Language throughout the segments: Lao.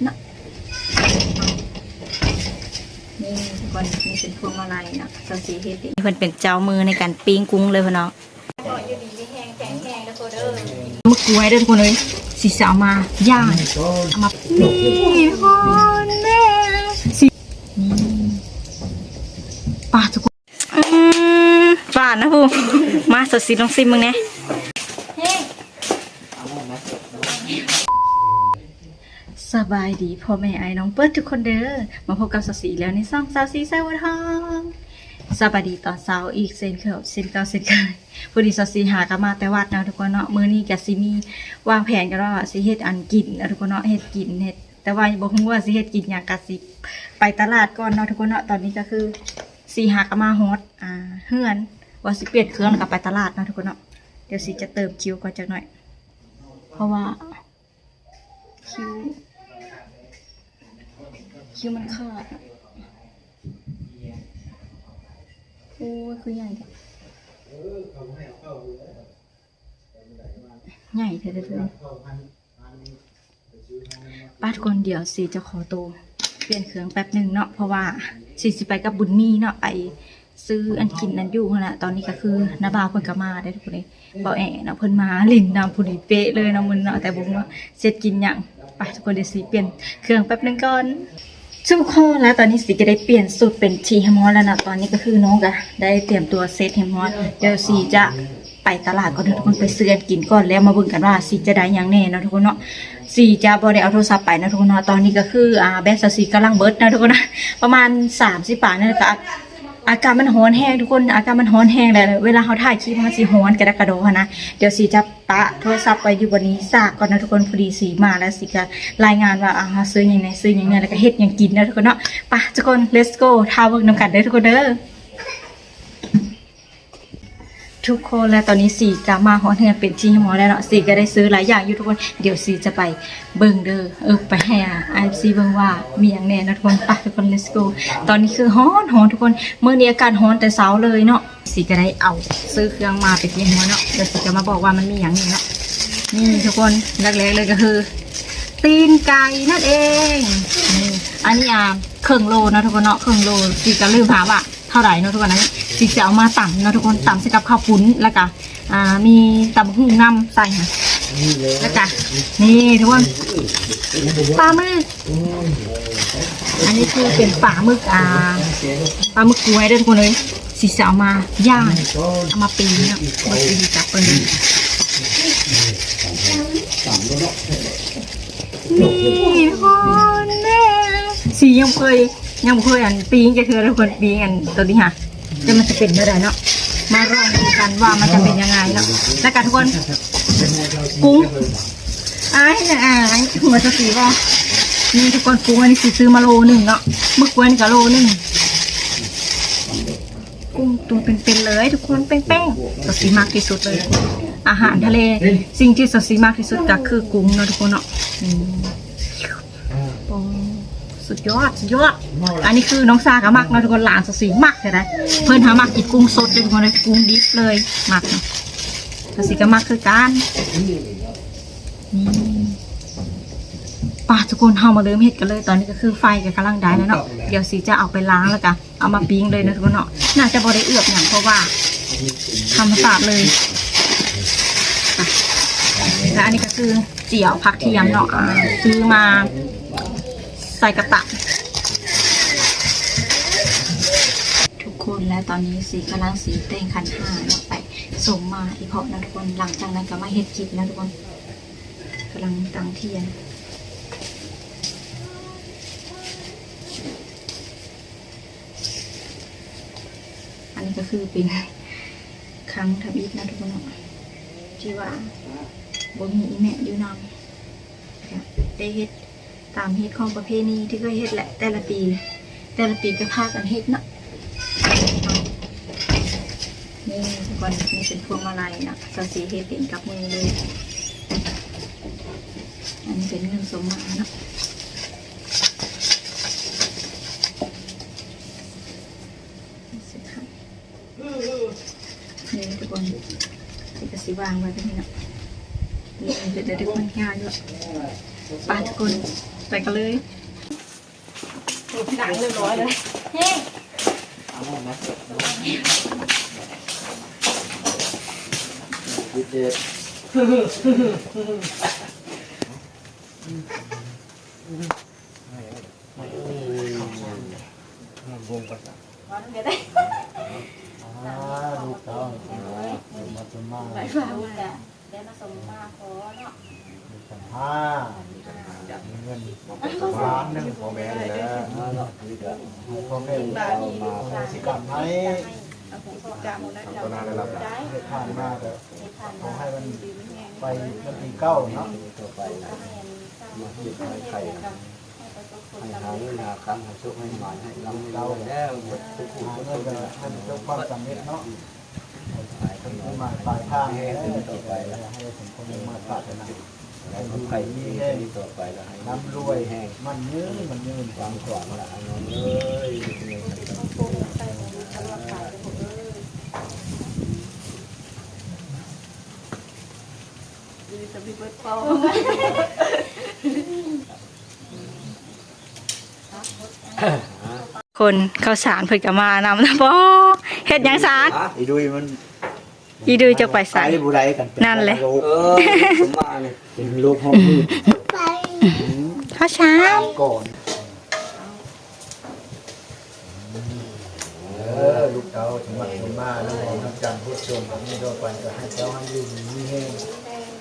ເນາະ ນີ້ທຸກຄົນ ນີ້ເປັນພວງມາໄລເນາະ ສາວສີເຮັດເອງ ເພິ່ນເປັນເຈົ້າມືໃນການປີ້ງກຸ້ງເລີຍເພິ່ນເນາະ. ໝາກກ້ວຍເດີທຸກຄົນເອີຍ ຊິເອົາມາຍ່າງ ເອົາມາ ນີ້ທຸກຄົນເດີ ຊິ ນີ້ ປາທຸກຄົນ ອືມ ຫວານນະຜູ້ ມາ ສາວສີລອງຊີມເບິ່ງແດ່. ສະບາຍດີພໍ່ແມ່ອ້າຍນ້ອງເບິດທຸກຄົນເດີ ມາພົບກັບສາວສີອີກແລ້ວໃນຊ່ອງສາວສີສາຍບົວທອງ. ສະບາຍດີຕອນເຊົ້າອີກເຊັ່ນເກົ່າ ເຊັ່ນເກົ່າ ເຊັ່ນເຄີຍ. ພໍດີສາວສີຫາກໍມາແຕ່ວັດເນາະທຸກຄົນເນາະ ມື້ນີ້ກໍຊິມີວາງແຜນກັນວ່າຊິເຮັດອັນກິນເນາະທຸກຄົນເນາະ ເຮັດກິນ ເຮັດ ແຕ່ວ່າບໍ່ຮູ້ວ່າຊິເຮັດກິນຫຍັງ ກໍຊິໄປຕະຫຼາດກ່ອນເນາະທຸກຄົນເນາະ. ຕອນນີ້ກໍຄືສີຫາກໍມາຮອດ ອ່າ ເຮືອນ ວ່າຊິປ່ຽນເຄື່ອງແລ້ວກໍໄປຕະຫຼາດເນາະທຸກຄົນເນາະ. ດຽວສີຈະເຕີມຄິວກ່ອນຈັກໜ້ອຍ ເພາະວ່າ ຄິວ ຄິວມັນຂາດ. ໂອ້ຍ ຄືໃຫຍ່ແທ້ ໃຫຍ່ແທ້ເດີທຸກຄົນ. ປາທຸກຄົນ ດຽວສີຈະຂໍໂຕປ່ຽນເຄື່ອງແປັບໜຶ່ງເນາະ ເພາະວ່າສີຊິໄປກັບບຸນມີເນາະ ໄປ ຊື້ອັນກິນອັນຢູ່ຫັ້ນນະ. ຕອນນີ້ກໍຄືນ້າບ່າວເພິ່ນກໍມາໄດ້ທຸກຄົນເອີຍ ເບົາແອເນາະ ເພິ່ນມາຫຼິ້ນນຳພໍດີເປະເລີຍເນາະມື້ນີ້ເນາະ ແຕ່ບໍ່ຮູ້ວ່າຊິເຮັດກິນຫຍັງ. ໄປທຸກຄົນ ດຽວສີປ່ຽນເຄື່ອງແປັບໜຶ່ງກ່ອນທຸກຄົນ. ແລ້ວຕອນນີ້ສີກໍໄດ້ປ່ຽນຊຸດເປັນທີ່ຮຽບຮ້ອຍແລ້ວເນາະ ຕອນນີ້ກໍຄືນ້ອງກໍໄດ້ຕຽມຕົວເສັດຮຽບຮ້ອຍ ດຽວສີຈະໄປຕະຫຼາດກ່ອນເດີທຸກຄົນ ໄປຊື້ອັນກິນກ່ອນ ແລ້ວມາເບິ່ງກັນວ່າສີຈະໄດ້ຫຍັງແດ່ເນາະທຸກຄົນເນາະ. ສີຈະບໍ່ໄດ້ເອົາໂທລະສັບໄປເນາະທຸກຄົນເນາະ ຕອນນີ້ກໍຄື ອ່າ ແບັດສາວສີກຳລັງເບິດເນາະທຸກຄົນນະ ປະມານສາມສິບປາຍນີ້ແຫຼະ ກໍ ອາກາດມັນຮ້ອນແຮງທຸກຄົນ ອາກາດມັນຮ້ອນແຮງ ແລ້ວເວລາເຮົາຖ່າຍຄລິບມັນຊິຮ້ອນກະດະກະດໍຫັ້ນນະ. ດຽວສີຈະປະໂທລະສັບໄວ້ຢູ່ບ່ອນນີ້ສາກກ່ອນນະທຸກຄົນ ພໍດີສີມາແລ້ວສີກະລາຍງານວ່າ ອ່າ ເຮົາຊື້ຫຍັງແດ່ ຊື້ຫຍັງແດ່ ແລ້ວກະເຮັດຫຍັງກິນນະທຸກຄົນເນາະ. ໄປທຸກຄົນ ເລັດໂກ ຖ້າເບິ່ງນຳກັນເດີທຸກຄົນເດີ. ທຸກຄົນ ແລະ ຕອນນີ້ສີກະມາຮອດເຮືອນເປັນທີ່ຮຽບຮ້ອຍແລ້ວເນາະ ສີກະໄດ້ຊື້ຫຼາຍຢ່າງຢູ່ທຸກຄົນ. ດຽວສີຈະໄປເບິ່ງເດີ ເອີ ໄປໃຫ້ ອາ ເອັຟຊີ ເບິ່ງວ່າມີຫຍັງແດ່ເນາະທຸກຄົນ. ໄປທຸກຄົນ ເລັດໂກ ຕອນນີ້ຄືຮ້ອນ ຮ້ອນທຸກຄົນ ມື້ນີ້ອາກາດຮ້ອນແຕ່ເຊົ້າເລີຍເນາະ. ສີກະໄດ້ເອົາຊື້ເຄື່ອງມາເປັນທີ່ຮຽບຮ້ອຍເນາະ ດຽວສີຈະມາບອກວ່າມັນມີຫຍັງແດ່ເນາະ. ນີ້ທຸກຄົນ ແລກໆເລີຍກໍຄືຕີນໄກ່ນັ້ນເອງ ນີ້ ອັນນີ້ ອ່າ ເຄິ່ງໂລເນາະທຸກຄົນເນາະ ເຄິ່ງໂລ ສີກະລືມຫາວ່າ ເທົ່າໃດເນາະທຸກຄົນ. ອັນນີ້ ສີຈະເອົາມາຕຳເນາະທຸກຄົນ ຕຳໃສ່ກັບເຂົ້າປຸ້ນ ແລ້ວກະ ອ່າ ມີຕຳບັກຫຸ່ງນຳໃສ່ ແລ້ວກະ ນີ້ທຸກຄົນ ປາໝຶກ ອັນນີ້ຄືເປັນປາໝຶກ ອ່າ ປາໝຶກກ້ວຍເດີທຸກຄົນເອີຍ. ສີຈະເອົາມາຍ່າງ ເອົາມາປີ້ງເນາະ ເບິ່ງວິທີຈັບເບິ່ງ ນີ້ທຸກຄົນ ສີຍັງບໍ່ເຄີຍ ຍັງບໍ່ເຄີຍອັນປີ້ງຈັກເທື່ອເລີຍທຸກຄົນ ປີ້ງອັນໂຕນີ້ຫາ ແຕ່ມັນຈະເປັນແນວໃດເນາະ ມາລອງດູກັນວ່າມັນຈະເປັນຍັງໄງເນາະ. ແລ້ວກໍທຸກຄົນ ກຸ້ງ ອ້າຍ ອ້າຍ ຫົວສະສີບໍ່ ນີ້ທຸກຄົນ ກຸ້ງອັນນີ້ຊິຊື້ມາໂລໜຶ່ງເນາະ ໝຶກກ້ວຍນີ້ກໍໂລໜຶ່ງ ກຸ້ງຕົວເປັນໆເລີຍທຸກຄົນ ແປ້ງໆ ສາວສີມັກທີ່ສຸດເລີຍ ອາຫານທະເລ ສິ່ງທີ່ສາວສີມັກທີ່ສຸດກໍຄືກຸ້ງເນາະທຸກຄົນເນາະ. ອືມ ໂອ້ ສຸດຍອດ ສຸດຍອດ. ອັນນີ້ຄືນ້ອງຊາກໍມັກເນາະທຸກຄົນ ຫຼານສາວສີມັກເລີຍນະ ເພິ່ນຫາມັກກິນກຸ້ງສົດເດ້ທຸກຄົນເດ້ ກຸ້ງດິບເລີຍ ມັກເນາະ ສາວສີກໍມັກຄືກັນ. ນີ້ ໄປທຸກຄົນ ເຮົາມາເລີ່ມເຮັດກັນເລີຍ. ຕອນນີ້ກໍຄືໄຟກໍກຳລັງໄດ້ແລ້ວເນາະ ດຽວສີຈະເອົາໄປລ້າງ ແລ້ວກໍ ເອົາມາປີ້ງເລີຍນະທຸກຄົນເນາະ ໜ້າຈະບໍ່ໄດ້ເອືອບຫຍັງ ເພາະວ່າທຳມະຊາດເລີຍ. ແລະ ອັນນີ້ກໍຄືຈຽວຜັກທຽມເນາະ ອ່າ ຊື້ມາໃສ່ກະປະທຸກຄົນ. ແລະ ຕອນນີ້ສີກຳລັງຊິແຕ່ງຂັນຫ້າເນາະ ໄປສົມໝາກອີ່ເພາະເນາະທຸກຄົນ ຫຼັງຈາກນັ້ນກໍມາເຮັດກິນເນາະທຸກຄົນ. ກຳລັງຕັ້ງທຽນ. ອັນນີ້ກໍຄືເປັນຄັ້ງທຳອິດເນາະທຸກຄົນເນາະ ທີ່ວ່າບໍ່ມີອີ່ແມ່ຢູ່ນຳ ກະໄດ້ເຮັດຕາມຮີດຄອງປະເພນີທີ່ເຄີຍເຮັດແຫຼະ ແຕ່ລະປີ ແຕ່ລະປີກໍພາກັນເຮັດເນາະ. ນີ້ທຸກຄົນ ນີ້ເປັນພວງມາໄລເນາະ ສາວສີເຮັດເອງກັບມືເລີຍ. ອັນນີ້ເປັນເງິນສົມໝາກເນາະ. ນີ້ທຸກຄົນ ຊິກະຊິວາງໄວ້ແບບນີ້ເນາະ. ນີ້ເປັນໄດ້ທຸກຄົນ ງາມຢູ່. ໄປທຸກຄົນ ໃສ່ກັນເລີຍ. ໂອ້ ທີ່ຫຼັງຮຽບຮ້ອຍເລີຍ. ອ່າ ລູກເຕົ້າ ມາ ມາ ມາ ໄດ້ມາສົມມາຂໍເນາະ ມີຄັນຫ້າ ມີເງິນລ້ານໜຶ່ງ ພໍ່ແມ່ນີ້ແຫຼະ ໃຫ້ພໍ່ແມ່ ອະໂຫສິກຳໃຫ້ ອະໂຫສິກຳໃຫ້ ເຮັດຜ່ານມາກໍຂໍໃຫ້ມັນໄປເປັນປີເກົ່າເນາະ ຕໍ່ໄປ ໃຫ້ຫາເງິນຫາຄຳ ໃຫ້ໂຊກໃຫ້ໝານ ໃຫ້ລ່ຳໃຫ້ລວຍແລ້ວ ໝົດທຸກຜູ້ທຸກຄົນ ໃຫ້ປະສົບຄວາມສຳເລັດເນາະ ໃຫ້ສົມຄວາມມຸ່ງມາດປາດຖະໜາ ໃຫ້ຢູ່ດີມີແຮງ ລ່ຳລວຍ ໝັ້ນຍືນ ໝັ້ນຍືນ ຄົນເຂົ້າສານເພິ່ນກໍມານຳ ບໍ່ ເຮັດຫຍັງສານ? ອີດຸຍມັນ ອີດຸຍຈະໄປໃສ? ໄປບໍ່ໄດ້ກັນ ນັ້ນແຫຼະ ເອີ ເປັນໂລກຮອບມືດ ເຂົ້າສານກ່ອນ. ເອີ ລູກເຕົ້າ ສະໝັກສົມມາ ນຳອອກນຳຈັນ ໂພດສົມ ອັນນີ້ຕໍ່ໄປກໍໃຫ້ເຈົ້າຫັ້ນຢູ່ດີມີແຮງ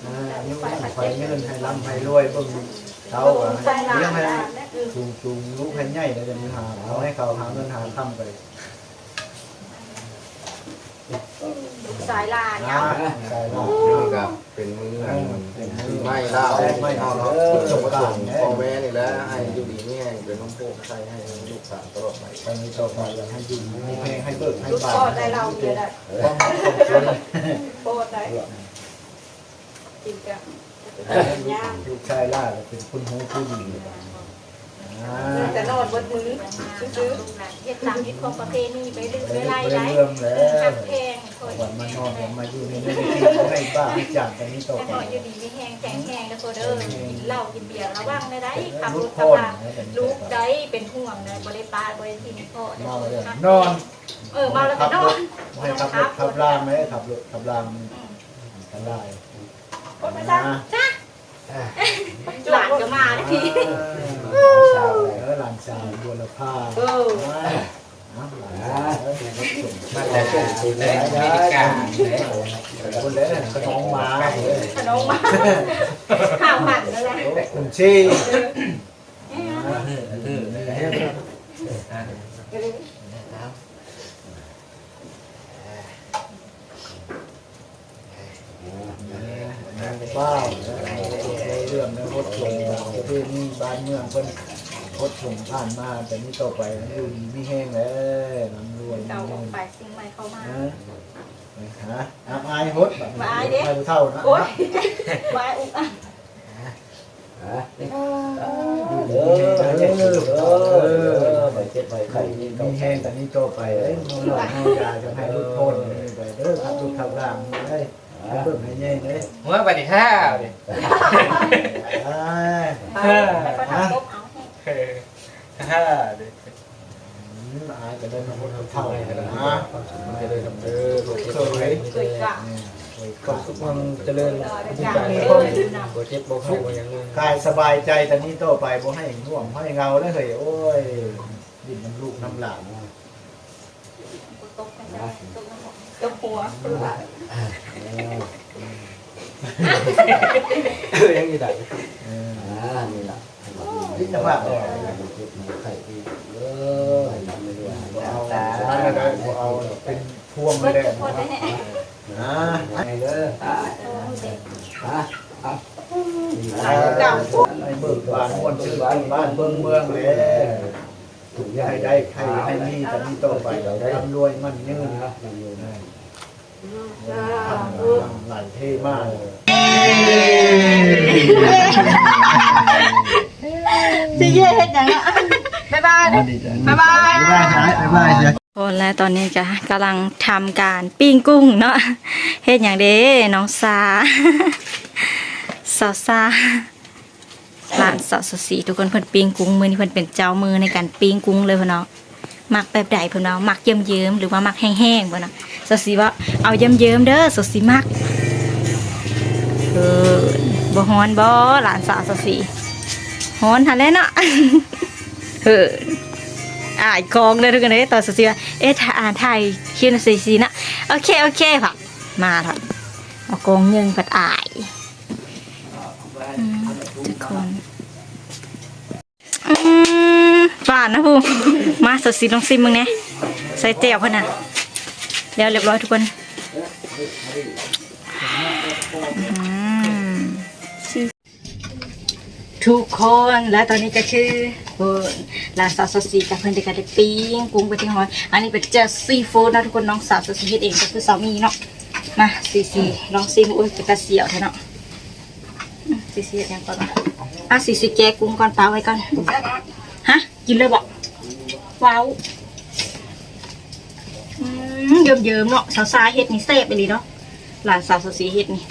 ອາ ອາຍຸໝັ້ນຂວັນຍືນ ໃຫ້ລ່ຳໃຫ້ລວຍ ເບິ່ງເຕົ້າກໍໃຫ້ລ້ຽງໃຫ້ສູງໆ ລູກໃຫ້ໃຫຍ່ ແລ້ວຈະມີຫາ ເອົາໃຫ້ເຂົາຫາເງິນຫາຄຳໄປ ສາຍຫຼານ ອ່າ ສາຍຫຼານ ມື້ນີ້ກໍເປັນມື້ອັນ ເອີ ເປັນມື້ປີໃໝ່ລາວ ປີໃໝ່ລາວເນາະ ສົງການ ພໍ່ແມ່ນີ້ແຫຼະ ໃຫ້ຢູ່ດີມີແຮງ ເປັນຮົ່ມໂພມໄພໃຫ້ລູກຫຼານຕະຫຼອດໄປ ໃຫ້ມີຕໍ່ໄປ ໃຫ້ຢູ່ດີມີແຮງ ໃຫ້ເບີກໃຫ້ບານ ໃຫ້ມີແຕ່ຄວາມສຸກຄວາມເຈຣິນ ລູກຊາຍຫຼ້າກໍເປັນຄົນຮູ້ຜູ້ດີ ອ່າ ແຕ່ນອນເບິດມື້ຊື່ໆ ເຮັດຕາມຮີດຄອງປະເພນີໄປເລື້ອຍໆໄດ້ ຮັກແພງ ວັນມານອນ ວັນມາຢູ່ໃນເມືອງ ໃຫ້ບ້າໃຫ້ຈາງກັນນີ້ຕໍ່ໄປ ໃຫ້ຢູ່ດີມີແຮງ ແຂງແຮງເດີພໍ່ເດີ ກິນເຫຼົ້າກິນເບຍລະວັງແດ່ໃດ໋ ຂັບລົດຂັບລາ ລູກໃດເປັນຫ່ວງໃດ໋ ບໍ່ໄດ້ປະບໍ່ໄດ້ຖິ້ມພໍ່ໃດ໋ ນອນ ເອີ ເມົາແລ້ວກໍນອນ ບໍ່ໃຫ້ຂັບລົດຂັບລາໄດ໋ ຂັບລົດຂັບລາ ອືມ ອັນຕະລາຍ ຄົນໄປຊະ ຊະ ຫຼານກໍມາແລ້ວພີ້ ເອີ ຫຼານສາວບຸວລະພາ ເອີ ຫຼານສາວ ມາແຕ່ເມືອງອາເມລິກາ ຄົນແລະຂະໜອງໝາ ຂະໜອງໝາ ຂ້າວຫັນນັ້ນແຫຼະ ໂອ້ ຄຸນຊີ ເອີ ເອີ ເອີ ເອີ ເອີ ປ້າວ ໃນເລື່ອງໃນບົດສົງປະເພນີບ້ານເມືອງເພິ່ນ ບົດສົງຜ່ານມາ ແຕ່ນີ້ຕໍ່ໄປຢູ່ດີມີແຮງແລ້ວ ລ່ຳລວຍ ເກົ່າອອກໄປ ສິ່ງໃໝ່ເຂົ້າມາ ເອີ ຫາ ອັບອາຍຫົດ ບາດນີ້ ອາຍເດ້ ອາຍຜູ້ເຖົ້ານະ ໂອ້ຍ ອາຍອຸກອາຍ ເອີ ເອີ ເອີ ໃຫ້ເຈັບໃຫ້ໄຂ້ມີແຮງ ແຕ່ນີ້ຕໍ່ໄປເດ້ ເມົາເຫຼົ້າເມົາຢາ ຈະໃຫ້ຫຼຸດພົ້ນໄປເດີ ຂັບລົດຂັບລາໄດ້ ໃຫ້ເບິ່ງໃຫ້ແຍງເດ້ ຫົວບັດນີ້ ຮາ ເດ້ ອ່າ ຮາ ເອີ ຮາ ເດ້ ອືມ ອາຍກໍໄດ້ມາຫົດເຖົ້າແລ້ວນະ ເອີ ສວຍ ສວຍກະ ຄວາມສຸກຄວາມຈະເລີນ ບໍ່ເຈັບບໍ່ໄຂ້ບໍ່ຫຍັງເລີຍ ກາຍສະບາຍໃຈ ແຕ່ນີ້ຕໍ່ໄປບໍ່ໃຫ້ງ່ວງໃຫ້ເຫງົາເລີຍເຮີ້ຍ ໂອ້ຍ ດິ້ນນຳລູກນຳຫຼານ ຕົກ ຕົກຫົວ ເອີ ຍັງຢູ່ໃດ ເອີ ອ່າ ນີ້ລະ ມີແຕ່ວ່າ ເອີ ເຈັບໄຂ້ ເອີ ເອົາ ເອົາ ເອົາເປັນພວງເລີຍແຫຼະ ອ່າ ໃຫ້ເດີ ອ່າ ໃຫ້ເບິ່ງບ້ານມ່ວນຊື່ນ ບ້ານເບິ່ງເມືອງແຫຼະ ໃຫ້ໄດ້ ໃຫ້ ໃຫ້ມີ ແຕ່ນີ້ຕໍ່ໄປ ລ່ຳລວຍໝັ້ນຍືນ ເອີ ເອີ ໄຫຼເທມາ ຊິເຮັດຫຍັງ ບາຍບາຍ ບາຍບາຍ ບາຍບາຍ ບາຍບາຍ ໂອ້ ແລະ ຕອນນີ້ກະກຳລັງທຳການປີ້ງກຸ້ງເນາະ ເຮັດຫຍັງເດ້ ນ້ອງຊາ ສາວຊາ ຮ້ານສາວໂຊຊີ ທຸກຄົນ ເພິ່ນປີ້ງກຸ້ງ ມື້ນີ້ເພິ່ນເປັນເຈົ້າມືໃນການປີ້ງກຸ້ງເລີຍເພິ່ນເນາະ. ມັກແບບໃດເພິ່ນວ່າ ມັກເຍິມໆ ຫຼືວ່າມັກແຫ້ງໆ ເພິ່ນນະ. ສາວຊີວ່າ ເອົາເຍິມໆ ເດີ ສາວຊີມັກ. ເອີ ບໍ່ຮ້ອນບໍ ຫຼານສາວສາວຊີ? ຮ້ອນຫັ້ນແຫຼະເນາະ. ເອີ ອາຍກ້ອງເດີທຸກຄົນເອີຍ ຕອນສາວຊີວ່າ ເອ ຖ່າຍ ອ່າ ຖ່າຍຄລິບນຳສາວຊີນະ. ໂອເຄ ໂອເຄ ພັດມາລະ ເອົາກ້ອງຍິງພັດອາຍ. ອືມ ທຸກຄົນ ອືມ ຫວານນະຜູ້. ມາ ສາວຊີລອງຊີມເບິ່ງແດ່ ໃສ່ແຈ່ວເພິ່ນນະ. ແລ້ວລຽບຮ້ອຍທຸກຄົນ. ອືມ ທຸກຄົນ ແລະຕອນນີ້ກໍຄື ເອີ ຫຼານສາວສາວຊີກັບເພິ່ນກໍໄດ້ປີ້ງກຸ້ງໄປທີ່ຮອດ. ອັນນີ້ເປັນແຈ່ວຊີຟູດເນາະທຸກຄົນ ນ້ອງສາວສາວຊີເຮັດເອງ ກໍຄືສາວມີເນາະ. ມາ ສາວຊີລອງຊີມ. ໂອ້ຍ ເປັນຕາສຽວແທ້ເນາະ. ອືມ ຊິເຮັດຫຍັງກ່ອນວະ? ອ່ະ ຊິ ຊິແກະກຸ້ງກ່ອນ ປະໄວ້ກ່ອນ. ຮະ ກິນເລີຍບໍ? ວ້າວ ອືມ ເຍິມໆ ເນາະ. ສາວຊາເຮັດນີ້ແຊບອີ່ຫຼີເນາະ ຫຼານສາວສາວຊີເຮັດນີ້.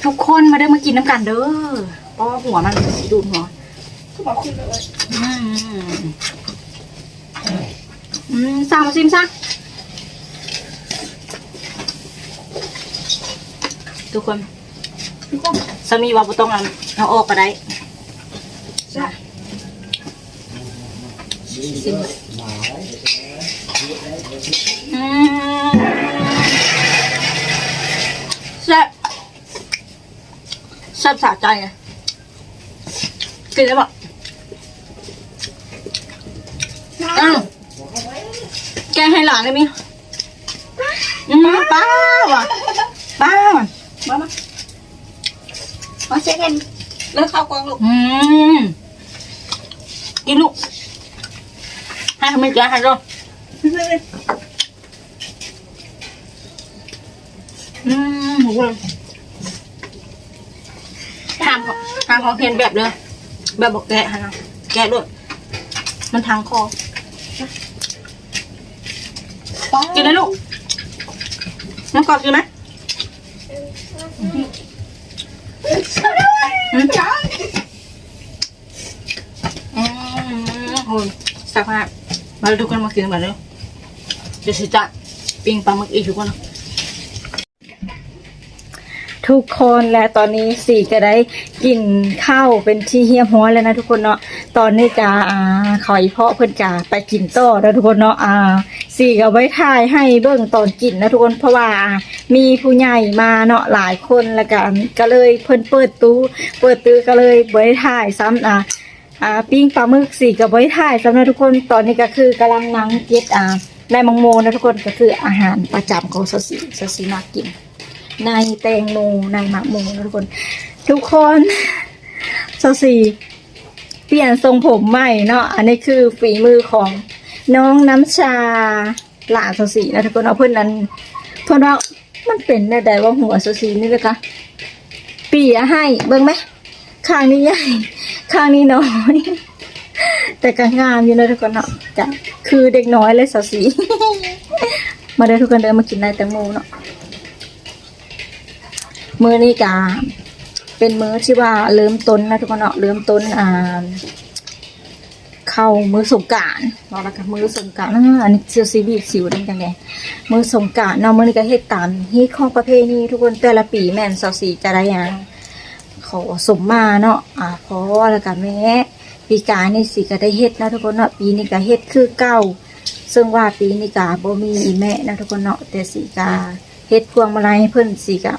ທຸກຄົນມາເດີ ມາກິນນຳກັນເດີ. ເພາະວ່າຫົວມັນຊິດູດຫົວ. ອືມ ອືມ ສັ່ງມາຊີມຊະ ທຸກຄົນ. ສາມີວ່າບໍ່ຕ້ອງເອົາອອກກໍໄດ້. ຊີມ ອືມ ແຊບ ແຊບສະໃຈ. ກິນໄດ້ບໍ່? ອ້າວ ແກະໃຫ້ຫຼານໄດ້ມີ. ອືມ ປ້າວ່ະ ປ້າ. ມາ ມາ ມາເຊັກກັນ ເລີກເຂົ້າກ່ອງລູກ. ອືມ ກິນລູກ ໃຫ້ເຂົາມີແກະໃຫ້ເດີ. ອືມ ຫາ ຫາຂອງເຮັດແບບເດີ ແບບບໍ່ແກະຫັ້ນນະ ແກະໂລດ ມັນທັງຄໍ. ກິນເລີຍລູກ ນ້ອງກອບກິນໄໝ? ອືມ ອືມ ໂອ້ຍ ແຊບຂະໜາດ. ມາເດີ ທຸກຄົນ ມາກິນກັນເດີ. ດຽວຊິຈະປີ້ງປາໝຶກອີກ ທຸກຄົນ. ທຸກຄົນ ແລະຕອນນີ້ສີກໍໄດ້ກິນເຂົ້າເປັນທີ່ຮຽບຮ້ອຍແລ້ວນະທຸກຄົນເນາະ. ຕອນນີ້ກະ ອ່າ ຂ້ອຍພໍ່ເພິ່ນກະໄປກິນຕໍ່ເນາະທຸກຄົນເນາະ. ອ່າ ສີກໍບໍ່ໄດ້ຖ່າຍໃຫ້ເບິ່ງຕອນກິນນະທຸກຄົນ ເພາະວ່າ ອ່າ ມີຜູ້ໃຫຍ່ມາເນາະຫຼາຍຄົນ ແລ້ວກະ ກໍເລີຍເພິ່ນເປີດຕູ້ ເປີດຕູ້ ກໍເລີຍບໍ່ໄດ້ຖ່າຍຊ້ຳ. ອ່າ ອ່າ ປີ້ງປາໝຶກ ສີກໍບໍ່ໄດ້ຖ່າຍຊ້ຳນະທຸກຄົນ. ຕອນນີ້ກໍຄືກຳລັງນັ່ງເກັບ ອ່າ ໃບໝາກໂມນະທຸກຄົນ ກໍຄືອາຫານປະຈຳຂອງສາວສີ ສາວສີມັກກິນ ໃນແຕງໂມ ໃນໝາກໂມນະທຸກຄົນ. ທຸກຄົນ ສາວສີປ່ຽນຊົງຜົມໃໝ່ເນາະ. ອັນນີ້ຄືຝີມືຂອງນ້ອງນ້ຳຊາ ຫຼານສາວສີນະທຸກຄົນເນາະ. ເພິ່ນນັ້ນ ເພິ່ນວ່າມັນເປັນແນວໃດວ່າຫົວສາວສີນີ້ ແລ້ວກະປີ້ໃຫ້ເບິ່ງແມ ຂ້າງນີ້ໃຫຍ່ ຂ້າງນີ້ນ້ອຍ ແຕ່ກໍງາມຢູ່ເນາະທຸກຄົນເນາະ ກະຄືເດັກນ້ອຍເລີຍສາວສີ. ມາເດີທຸກຄົນເດີ ມາກິນໃນແຕງໂມເນາະ. ມື້ນີ້ກະເປັນມື້ທີ່ວ່າເລີ່ມຕົ້ນນະທຸກຄົນເນາະ ເລີ່ມຕົ້ນ ອ່າ ເຂົ້າມື້ສົງການເນາະ ແລ້ວກໍມື້ສົງການ ອາ ອັນນີ້ຊິ ຊິບີບສິວໄດ້ຈັ່ງໃດ ມື້ສົງການເນາະ. ມື້ນີ້ກໍເຮັດຕາມຮີດຄອງປະເພນີທຸກຄົນ ແຕ່ລະປີແມ່ນສາວສີຈະໄດ້ ອ່າ ຂໍສົມມາເນາະ ອາ ພໍ່ ແລ້ວກໍແມ່. ປີກາຍນີ້ສີກໍໄດ້ເຮັດເນາະທຸກຄົນເນາະ ປີນີ້ກໍເຮັດຄືເກົ່າ ເຊິ່ງວ່າປີນີ້ກໍບໍ່ມີອີ່ແມ່ເນາະທຸກຄົນເນາະ ແຕ່ສີກໍ ເຮັດພວງມາໄລໃຫ້ເພິ່ນ ສີກະ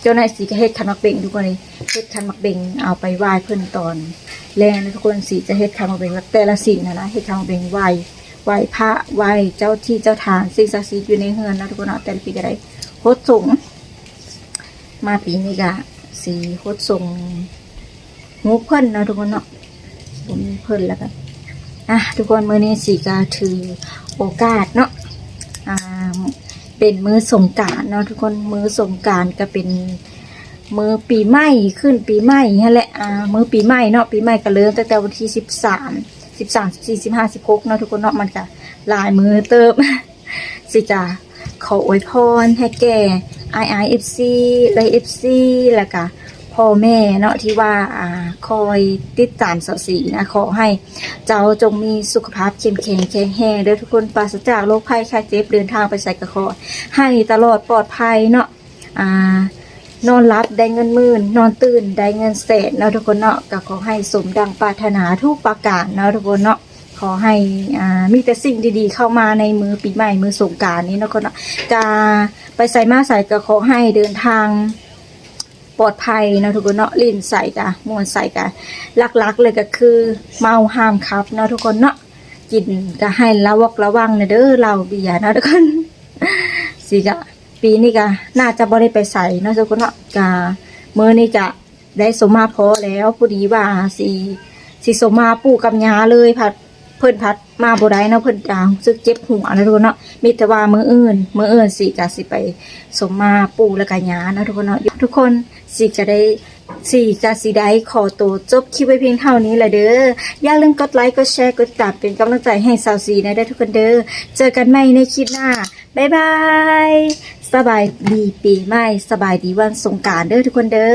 ເຈົ້າໜ້າຍສີກະເຮັດຂັນໝາກເບັງທຸກຄົນເອີຍ ເຮັດຂັນໝາກເບັງເອົາໄປໄຫວ້ເພິ່ນຕອນແລງນະທຸກຄົນ. ສີຈະເຮັດຂັນໝາກເບັງແບບແຕ່ລະສີນນະ ເຮັດຂັນໝາກເບັງໄຫວ້ ໄຫວ້ພະ ໄຫວ້ເຈົ້າທີ່ເຈົ້າທາງ ສິ່ງສັກສິດຢູ່ໃນເຮືອນນະທຸກຄົນເນາະ. ແຕ່ລະປີກະໄດ້ຫົດສົງ ມາປີນີ້ກະສີຫົດສົງ ຮູບເພິ່ນເນາະທຸກຄົນເນາະ ບໍ່ມີເພິ່ນແລ້ວກໍ ອ່ະ ທຸກຄົນ ມື້ນີ້ສີກໍຖືໂອກາດເນາະ ອ່າ ເປັນມື້ສົງການເນາະທຸກຄົນ. ມື້ສົງການກໍເປັນມື້ປີໃໝ່ ຂຶ້ນປີໃໝ່ຫັ້ນແຫຼະ ອ່າ ມື້ປີໃໝ່ເນາະ ປີໃໝ່ກໍເລີ່ມຕັ້ງແຕ່ວັນທີສິບສາມ ສິບສາມ ສິບສີ່ ສິບຫ້າ ສິບຫົກເນາະທຸກຄົນເນາະ. ມັນກໍຫຼາຍມື້ເຕີບ ສີກະ ຂໍອວຍພອນໃຫ້ແກ່ອ້າຍໆ ເອັຟຊີ ເອື້ອຍເອັຟຊີ ແລ້ວກະ ພໍ່ ພໍ່ແມ່ເນາະ ທີ່ວ່າ ອ່າ ຄອຍຕິດຕາມສາວສີນະ ຂໍໃຫ້ເຈົ້າຈົ່ງມີສຸຂະພາບເຂັ້ມແຂງແຂງແຮງເດີທຸກຄົນ ປາສະຈາກໂລກໄພໄຂ້ເຈັບ ເດີນທາງໄປໃສກໍຂໍໃຫ້ຕະຫຼອດປອດໄພເນາະ ອ່າ ນອນຫຼັບໄດ້ເງິນໝື່ນ ນອນຕື່ນໄດ້ເງິນແສນເນາະທຸກຄົນເນາະ ກໍຂໍໃຫ້ສົມດັ່ງປາດຖະໜາທຸກປະການເນາະທຸກຄົນເນາະ ຂໍໃຫ້ ອ່າ ມີແຕ່ສິ່ງດີໆເຂົ້າມາໃນມື້ປີໃໝ່ ມື້ສົງການນີ້ເນາະທຸກຄົນເນາະ ກະໄປໃສມາໃສກໍຂໍໃຫ້ເດີນທາງ ປອດໄພເນາະທຸກຄົນເນາະ ຫຼິ້ນໃສກະມ່ວນໃສກະ ຫຼັກໆເລີຍກະຄືເມົາຫ້າມຂັບເນາະທຸກຄົນເນາະ ກິນກະໃຫ້ລະວັກລະວັງແດ່ເດີ ເຫຼົ້າເບຍເນາະທຸກຄົນ ສີກະ ປີນີ້ກະໜ້າຈະບໍ່ໄດ້ໄປໃສເນາະທຸກຄົນເນາະ ກະມື້ນີ້ກະໄດ້ສົມມາພໍແລ້ວ ພໍດີວ່າຊິ ຊິສົມມາປູ່ກັບຍ່າເລີຍ ພັດ ເພິ່ນພັດມາບໍ່ໄດ້ເນາະ ເພິ່ນກະຮູ້ສຶກເຈັບຫົວເນາະທຸກຄົນເນາະ ມີແຕ່ວ່າມື້ອື່ນ ມື້ອື່ນສີກະຊິໄປສົມມາປູ່ແລ້ວກະຍ່າເນາະທຸກຄົນເນາະ ທຸກຄົນ ສີກະໄດ້ ສີກະຊິໄດ້ຂໍໂຕຈົບຄລິບໄວ້ພຽງເທົ່ານີ້ລະເດີ ຢ່າລືມກົດໄລ ກົດແຊ ກົດຕິດຕາມເປັນກຳລັງໃຈໃຫ້ສາວສີແດ່ເດີທຸກຄົນເດີ ເຈີກັນໃໝ່ໃນຄລິບໜ້າ ບາຍບາຍ ສະບາຍດີປີໃໝ່ ສະບາຍດີວັນສົງການເດີທຸກຄົນເດີ.